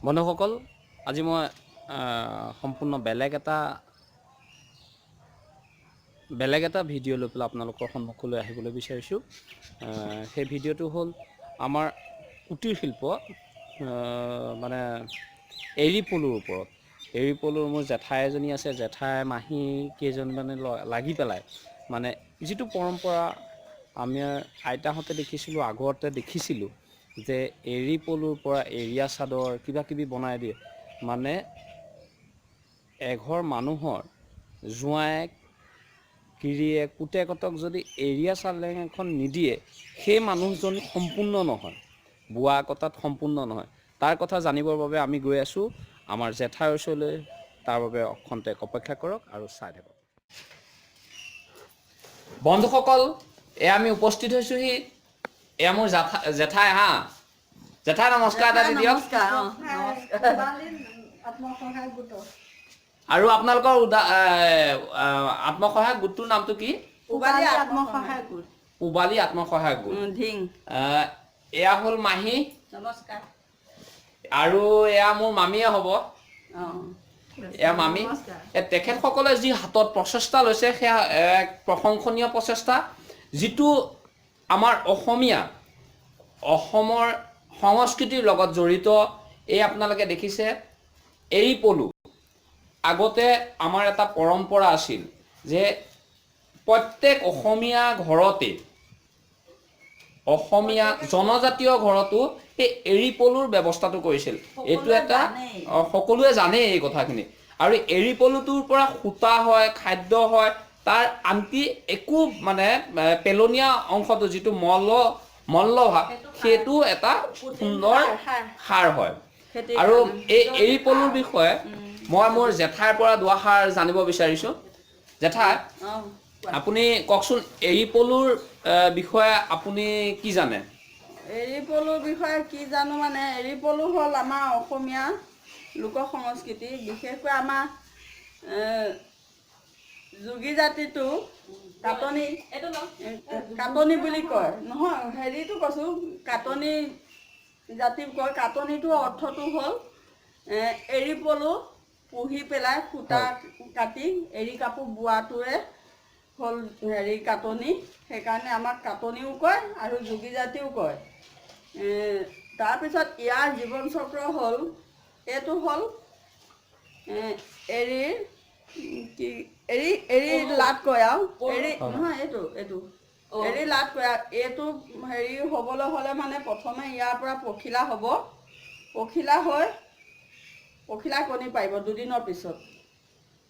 বন্ধুসকল, আজি মই সম্পূৰ্ণ বেলেগ এটা ভিডিঅ' লৈ পেলাই আপোনালোকৰ সন্মুখলৈ আহিবলৈ বিচাৰিছোঁ। সেই ভিডিঅ'টো হ'ল আমাৰ কুটিৰ শিল্প, মানে এৰী পলুৰ ওপৰত। এৰী পলুৰ মোৰ জেঠাই এজনী আছে। জেঠাই, মাহী কেইজনমানে লাগি পেলাই মানে যিটো পৰম্পৰা আমি আইতাহঁতে দেখিছিলোঁ, আগতে দেখিছিলোঁ যে এৰী পলুৰ পৰা এৰীয়া চাদৰ, কিবা কিবি বনাই দিয়ে। মানে এঘৰ মানুহৰ জোঁৱায়েক, গিৰিয়েক, পুতেকহঁতক যদি এৰীয়া চালেং এখন নিদিয়ে, সেই মানুহজন সম্পূৰ্ণ নহয়, বোৱা কটাত সম্পূৰ্ণ নহয়। তাৰ কথা জানিবৰ বাবে আমি গৈ আছোঁ আমাৰ জেঠাইৰ ওচৰলৈ। তাৰ বাবে খন্তেক অপেক্ষা কৰক আৰু চাই থাকক। বন্ধুসকল, এয়া আমি উপস্থিত হৈছোঁহি। এয়া মোৰ জেঠাই। হা জেঠাই, নমস্কাৰ এটা দি দিয়ক। নমস্কাৰ, অ, নমস্কাৰ। আত্মসহায়ক গোটৰ। আৰু আপোনালোকৰ উদা এ, আ, আত্মসহায়ক গোটটোৰ নামটো কি? পূবালী আত্মসহায়ক গোট। পূবালী আত্মসহায়ক গোট। ধিং। এয়া হ'ল মাহী। নমস্কাৰ। আৰু এয়া মোৰ মামীয়ে হ'ব। এয়া মামী। নমস্কাৰ। তেখেতসকলে যি হাতত প্ৰচেষ্টা লৈছে, সেয়া এক প্ৰশংসনীয় প্ৰচেষ্টা, যিটো আমাৰ অসমীয়া, অসমৰ সংস্কৃতিৰ লগত জড়িত। এই আপোনালোকে দেখিছে এৰী পলু। আগতে আমাৰ এটা পৰম্পৰা আছিল যে প্ৰত্যেক অসমীয়া ঘৰতে, অসমীয়া জনজাতীয় ঘৰতো এই এৰী পলুৰ ব্যৱস্থাটো কৰিছিল। এইটো এটা জানেই। সকলোৱে জানেই এই কথাখিনি। আৰু এৰী পলুটোৰ পৰা সূতা হয়, খাদ্য হয়, তাৰ আনকি একো মানে পেলনীয়া অংশটো, যিটো মল্লভাগ, সেইটো এটা সুন্দৰ সাৰ। সাৰ হয়। খেতিৰ আৰু কাৰণে। এই এৰী পলুৰ বিষয়ে মই মোৰ জেঠাইৰ পৰা দুআষাৰ জানিব বিচাৰিছোঁ। জেঠাই, অ, কোৱা। আপুনি কওকচোন, এৰী পলুৰ বিষয়ে আপুনি কি জানে? এৰী পলুৰ বিষয়ে কি জানো মানে, এৰী পলু হ'ল আমাৰ অসমীয়া লোক সংস্কৃতি, বিশেষকৈ আমাৰ যোগী জাতিটো কাটনি বুলি কয় নহয়, হেৰিটো কৈছোঁ, কাটনি জাতি কয়। কাটনিটোৰ অৰ্থটো হ'ল এৰী পলু পুহি পেলাই সূতা কাটি এৰী কাপোৰ বোৱাটোৱে হ'ল হেৰি কাটনি। সেইকাৰণে আমাক কাটনিও কয় আৰু যোগী জাতিও কয়। তাৰপিছত ইয়াৰ জীৱন চক্ৰ হ'ল, এইটো হ'ল এৰীৰ কি এৰী লাট কয় আৰু এৰী নহয়, এইটো এৰী লাট কয় আৰু। এইটো হেৰি হ'বলৈ হ'লে মানে প্ৰথমে ইয়াৰ পৰা পখিলা হ'ব। পখিলা হৈ পখিলা কণী পাৰিব দুদিনৰ পিছত।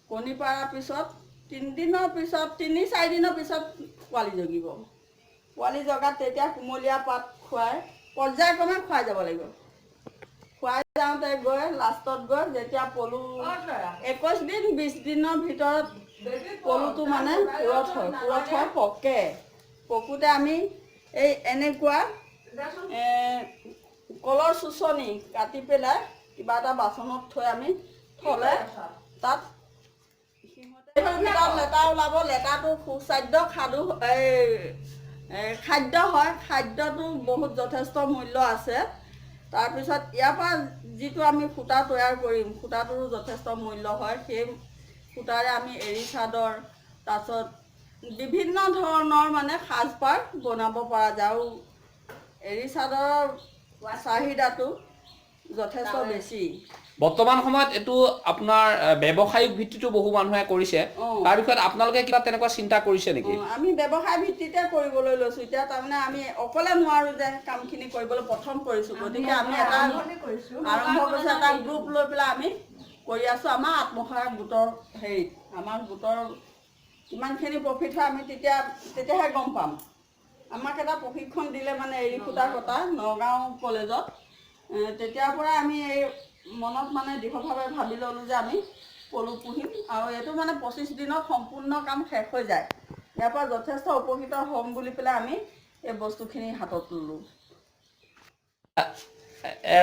কণী পৰাৰ পিছত তিনিদিনৰ পিছত, 3-4 দিনৰ পিছত পোৱালি জগিব। পোৱালি জগাত তেতিয়া কুমলীয়া পাত খুৱাই পৰ্যায়ক্ৰমে খুৱাই যাব লাগিব। খুৱাই যাওঁতে গৈ লাষ্টত গৈ যেতিয়া পলু 21 দিন, 20 দিনৰ ভিতৰত পলুটো মানে পুৰঠ হয়। পুৰঠ হয়, পকে। পকোতে আমি এই এনেকুৱা কলৰ চোচনি কাটি পেলাই কিবা এটা বাচনত থৈ আমি থ'লে তাত সিহঁতে ভিতৰত লেটা ওলাব। লেটাটো সুস্বাদ্য খাদু এই খাদ্য হয়। খাদ্যটো বহুত যথেষ্ট মূল্য আছে। তাৰপিছত ইয়াৰ পৰা যিটো আমি সূতা তৈয়াৰ কৰিম, সূতাটোৰো যথেষ্ট মূল্য হয়। সেই সূতাৰে আমি এৰী চাদৰ, তাৰপিছত বিভিন্ন ধৰণৰ মানে সাজপাৰ বনাব পৰা যায়। আৰু এৰী চাদৰৰ চাহিদাটো যথেষ্ট বেছি। বৰ্তমান সময়ত এইটো আপোনাৰ ব্যৱসায়িক ভিত্তিতো বহু মানুহে কৰিছে। তাৰ বিষয়ত আপোনালোকে কিবা তেনেকুৱা চিন্তা কৰিছে নেকি? অ, আমি ব্যৱসায় ভিত্তিতে কৰিবলৈ লৈছোঁ এতিয়া। তাৰমানে আমি অকলে নোৱাৰোঁ যে কামখিনি কৰিবলৈ, প্ৰথম কৰিছোঁ। গতিকে আমি এটা কৰিছোঁ। আৰম্ভ কৰিছোঁ, এটা গ্ৰুপ লৈ পেলাই আমি কৰি আছোঁ। আমাৰ আত্মসহায়ক গোটৰ হেৰিত আমাৰ গোটৰ কিমানখিনি প্ৰফিট হয়, আমি তেতিয়াহে গম পাম। আমাক এটা প্ৰশিক্ষণ দিলে মানে এৰী সূতা কটা নগাঁও কলেজত। তেতিয়াৰ পৰা আমি এই মনত মানে দৃঢ়ভাৱে ভাবি ল'লোঁ যে আমি পলু পুহিম আৰু এইটো মানে 25 দিনত সম্পূৰ্ণ কাম শেষ হৈ যায়। ইয়াৰ পৰা যথেষ্ট উপকৃত হ'ম বুলি পেলাই আমি এই বস্তুখিনি হাতত ল'লোঁ।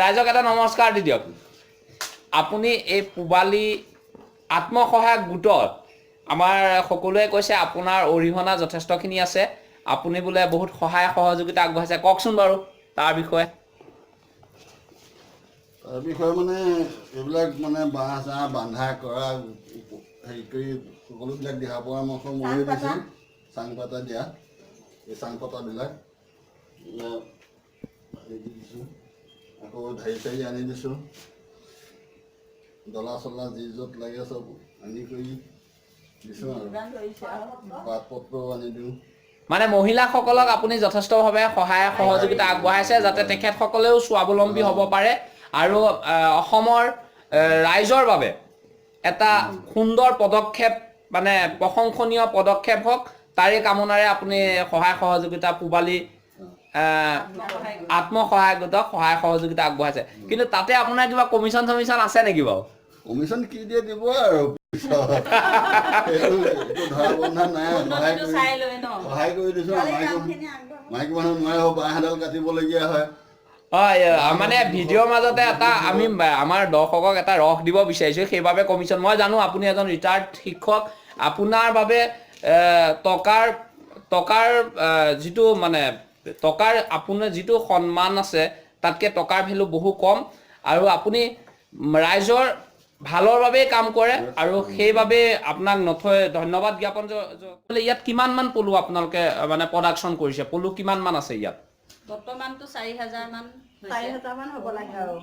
ৰাইজক এটা নমস্কাৰ দি দিয়ক। আপুনি এই পূবালী আত্মসহায়ক গোটত আমাৰ সকলোৱে কৈছে আপোনাৰ অৰিহণা যথেষ্টখিনি আছে, আপুনি বোলে বহুত সহায় সহযোগিতা আগবঢ়াইছে। কওকচোন বাৰু তাৰ বিষয়ে। তাৰ বিষয়ে মানে এইবিলাক মানে বাঁহ চাহ বান্ধা কৰা হেৰি কৰি সকলোবিলাক দিহা পৰামৰ্শ ময়ো দিছোঁ। চাং পাতা দিয়া, এই চাং পতাবিলাক হেৰি দি দিছোঁ, আকৌ ঢাৰি চাৰি আনি দিছোঁ, ডলা চলা যি য'ত লাগে চব আনি কৰি দিছোঁ আৰু পাত পত্ৰও আনি দিওঁ। মানে মহিলাসকলক আপুনি যথেষ্টভাৱে সহায় সহযোগিতা আগবঢ়াইছে যাতে তেখেতসকলেও স্বাৱলম্বী হ'ব পাৰে আৰু অসমৰ ৰাইজৰ বাবে এটা সুন্দৰ পদক্ষেপ, মানে প্ৰশংসনীয় পদক্ষেপ হওক, তাৰে কামনাৰে আপুনি সহায় সহযোগিতা পূবালী আত্মসহায়ক গোটক সহায় সহযোগিতা আগবঢ়াইছে। কিন্তু তাতে আপোনাৰ কিবা কমিশ্যন চমিশ্যন আছে নেকি বাৰু? কমিশ্যন কি দিয়ে দিব আৰু সহায় কৰি দিছোঁ। মাইকী মানুহ নোৱাৰে, বাঁহ এডাল কাটিবলগীয়া হয়। হয়, মানে ভিডিঅ'ৰ মাজতে এটা আমি আমাৰ দৰ্শকক এটা ৰস দিব বিচাৰিছোঁ, সেইবাবে কমিশ্যন। মই জানো আপুনি এজন ৰিটায়াৰ্ড শিক্ষক, আপোনাৰ বাবে টকাৰ টকাৰ যিটো মানে টকাৰ আপোনাৰ যিটো সন্মান আছে তাতকৈ টকাৰ ভেলু বহু কম, আৰু আপুনি ৰাইজৰ ভালৰ বাবেই কাম কৰে আৰু সেইবাবে আপোনাক নথৈ ধন্যবাদ জ্ঞাপন। ইয়াত কিমান মান পলু আপোনালোকে মানে প্ৰডাকশ্যন কৰিছে? পলু কিমান মান আছে ইয়াত বৰ্তমানটো? 4000 মান। 4000 মান হ'ব লাগে আৰু।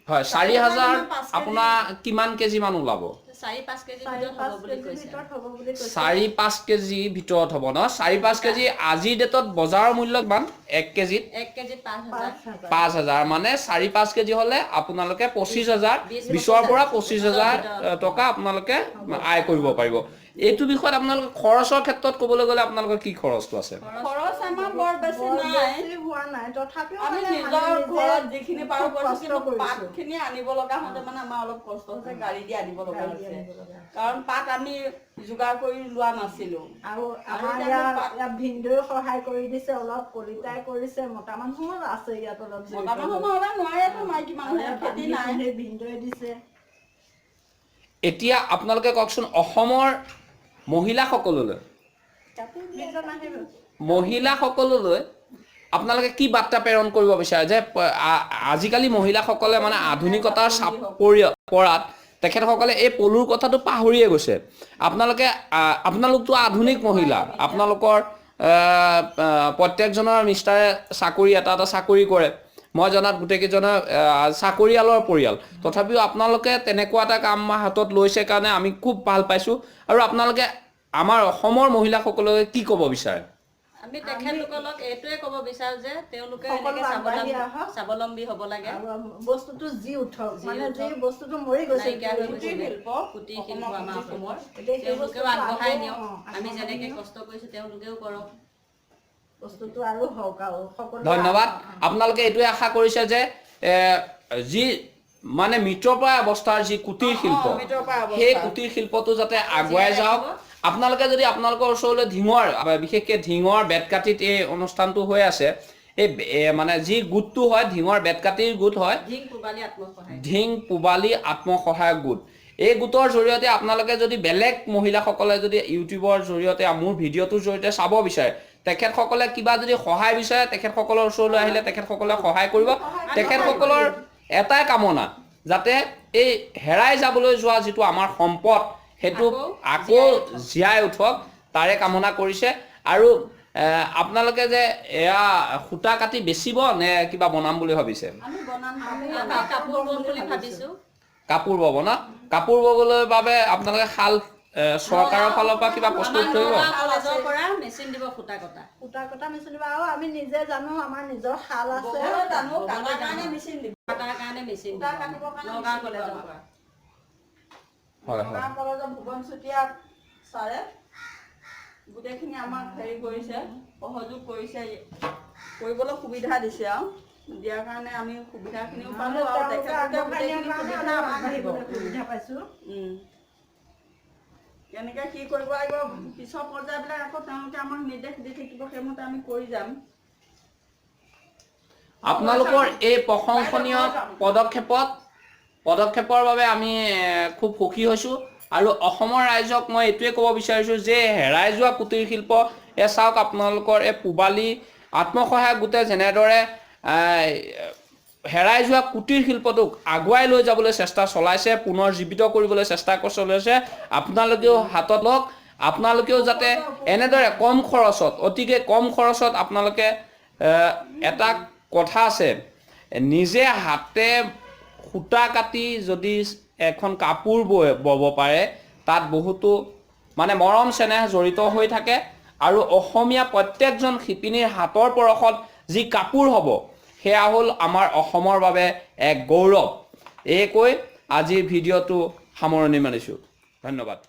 হয়, 4000। আপোনাৰ কিমান কেজি মান ওলাব? 4-5 কেজি ভিতৰত হ'ব বুলি কৈছে। 4-5 কেজি ভিতৰত হ'ব ন? 4-5 কেজি আজিৰ ডেটত বজাৰৰ মূল্য কিমান 1 কেজিত? 1 কেজিত 5000। 5000 মানে 4-5 কেজি হ'লে আপোনালোকে 25000, 20ৰ পৰা 25000 টকা আপোনালোকে আয় কৰিব পাৰিব। এইটো বিষয়ত আপোনালোকে খৰচৰ ক্ষেত্ৰত ক'বলৈ গ'লে আপোনালোকৰ কি খৰচটো আছে? খৰচ আমাৰ বৰ বেছি নাই, হোৱা নাই, তথাপিও আমি নিজৰ ঘৰত যিখিনি পাৰোঁ কৰিছোঁ। কিন্তু পাতখিনি আনিব লগা হওঁতে মানে আমাৰ অলপ কষ্ট হৈছে, গাড়ী দি আনিব লগা হৈছে, কাৰণ পাত আমি যোগাৰ কৰি লোৱা নাছিলোঁ। আৰু আমাৰ ইয়াত ভিনদেউ সহায় কৰি দিছে অলপ, কলিতাই কৰিছে, মতা মানুহো আছে ইয়াত অলপ। মতা মানুহ নহ'লে নোৱাৰেতো, মাইকী মানুহে খেতি নাই, ভিনদেউৱে দিছে। এতিয়া আপোনালোকে কওকচোন অসমৰ মহিলাসকললৈ, মহিলাসকললৈ আপোনালোকে কি বাৰ্তা প্ৰেৰণ কৰিব বিচাৰে যে আজিকালি মহিলাসকলে মানে আধুনিকতাৰ চাপ পৰাত তেখেতসকলে এই পলুৰ কথাটো পাহৰিয়ে গৈছে। আপোনালোকে, আপোনালোকতো আধুনিক মহিলা, আপোনালোকৰ প্ৰত্যেকজনৰ মিষ্টাৰে চাকৰি এটা এটা চাকৰি কৰে, মই জনাত গোটেইকেইজনৰ চাকৰিয়ালৰ পৰিয়াল, তথাপিও আপোনালোকে তেনেকুৱা এটা কাম হাতত লৈছে কাৰণে আমি খুব ভাল পাইছোঁ। আৰু আপোনালোকে আমাৰ অসমৰ মহিলাসকলক কি ক'ব বিচাৰে? আমি তেখেতলোকক এইটোৱে ক'ব বিচাৰো যে তেওঁলোকে এনেকে স্বাৱলম্বী হ'ব লাগে, বস্তুটো যি উঠক, মানে যি বস্তুটো মৰি গৈছে কুটিৰ শিল্প আমাৰ অসমৰ, তেওঁলোকেও আগবঢ়াই নিয়ক। আমি যেনেকে কষ্ট কৰিছোঁ তেওঁলোকেও কৰক, বস্তুটো আৰু হওক। আৰু সকলো ধন্যবাদ। আপোনালোকে এইটোৱে আশা কৰিছে যে যি মানে মৃতপ্ৰায় অৱস্থাৰ যি কুটিৰ শিল্প, সেই কুটিৰ শিল্পটো যাতে আগুৱাই যাওক। আপোনালোকে যদি আপোনালোকৰ ওচৰলৈ ঢিঙৰ, বিশেষকৈ ঢিঙৰ বেতকাটিত এই অনুষ্ঠানটো হৈ আছে, এই মানে যি গোটটো হয় ঢিঙৰ বেতকাটিৰ গোট হয়, ঢিং পূবালী আত্মসহায়ক গোট, এই গোটৰ জৰিয়তে আপোনালোকে যদি বেলেগ মহিলাসকলে যদি ইউটিউবৰ জৰিয়তে মোৰ ভিডিঅ'টোৰ জৰিয়তে চাব বিচাৰে, তেখেতসকলে কিবা যদি সহায় বিচাৰে তেখেতসকলৰ ওচৰলৈ আহিলে তেখেতসকলে সহায় কৰিব। তেখেতসকলৰ এটাই কামনা যাতে এই হেৰাই যাবলৈ যোৱা যিটো আমাৰ সম্পদ সেইটো আকৌ জীয়াই উঠক, তাৰে কামনা কৰিছে। আৰু আপোনালোকে যে এয়া সূতা কাটি বেচিব নে কিবা বনাম বুলি ভাবিছে? কাপোৰ বব ন? কাপোৰ ববলৈ বাবে আপোনালোকে শাল চৰকাৰৰ ফালৰ পৰা কিবা প্ৰস্তুত কৰিব? সূতা কটা মেচিন দিব, আৰু আমি নিজে জানো, আমাৰ নিজৰ শাল আছে, হয় হয়। ভুৱন চুতীয়া ছাৰে গোটেইখিনি আমাক হেৰি কৰিছে, সহযোগ কৰিছে, কৰিবলৈ সুবিধা দিছে, আৰু দিয়াৰ কাৰণে আমি সুবিধাখিনিও পালোঁ আৰু তেখেতলোকে গোটেইখিনি সুবিধা আমাক দিব। সুবিধা পাইছোঁ। কেনেকৈ কি কৰিব লাগিব পিছৰ পৰ্যায়বিলাক আকৌ তেওঁলোকে আমাক নিৰ্দেশ দি থাকিব, সেইমতে আমি কৰি যাম। আপোনালোকৰ এই প্ৰশংসনীয় পদক্ষেপৰ বাবে আমি খুব সুখী হৈছোঁ। আৰু অসমৰ ৰাইজক মই এইটোৱে ক'ব বিচাৰিছোঁ যে হেৰাই যোৱা কুটিৰ শিল্প, এই চাওক আপোনালোকৰ এই পূবালী আত্মসহায়ক গোটে যেনেদৰে হেৰাই যোৱা কুটীৰ শিল্পটোক আগুৱাই লৈ যাবলৈ চেষ্টা চলাইছে, পুনৰ জীৱিত কৰিবলৈ চেষ্টা চলাইছে। আপোনালোকেও হাতত লওক, আপোনালোকেও যাতে এনেদৰে কম খৰচত, অতিকে কম খৰচত আপোনালোকে এটা কথা আছে, নিজে হাতে সূতা কাটি যদি এখন কাপোৰ বব পাৰে তাত বহুতো মানে মৰম চেনেহ জড়িত হৈ থাকে। আৰু অসমীয়া প্ৰত্যেকজন শিপিনীৰ হাতৰ পৰশত যি কাপোৰ হ'ব সেয়া হ'ল আমাৰ অসমৰ বাবে এক গৌৰৱ। এই কৈ আজিৰ ভিডিঅ'টো সামৰণি মাৰিছোঁ। ধন্যবাদ।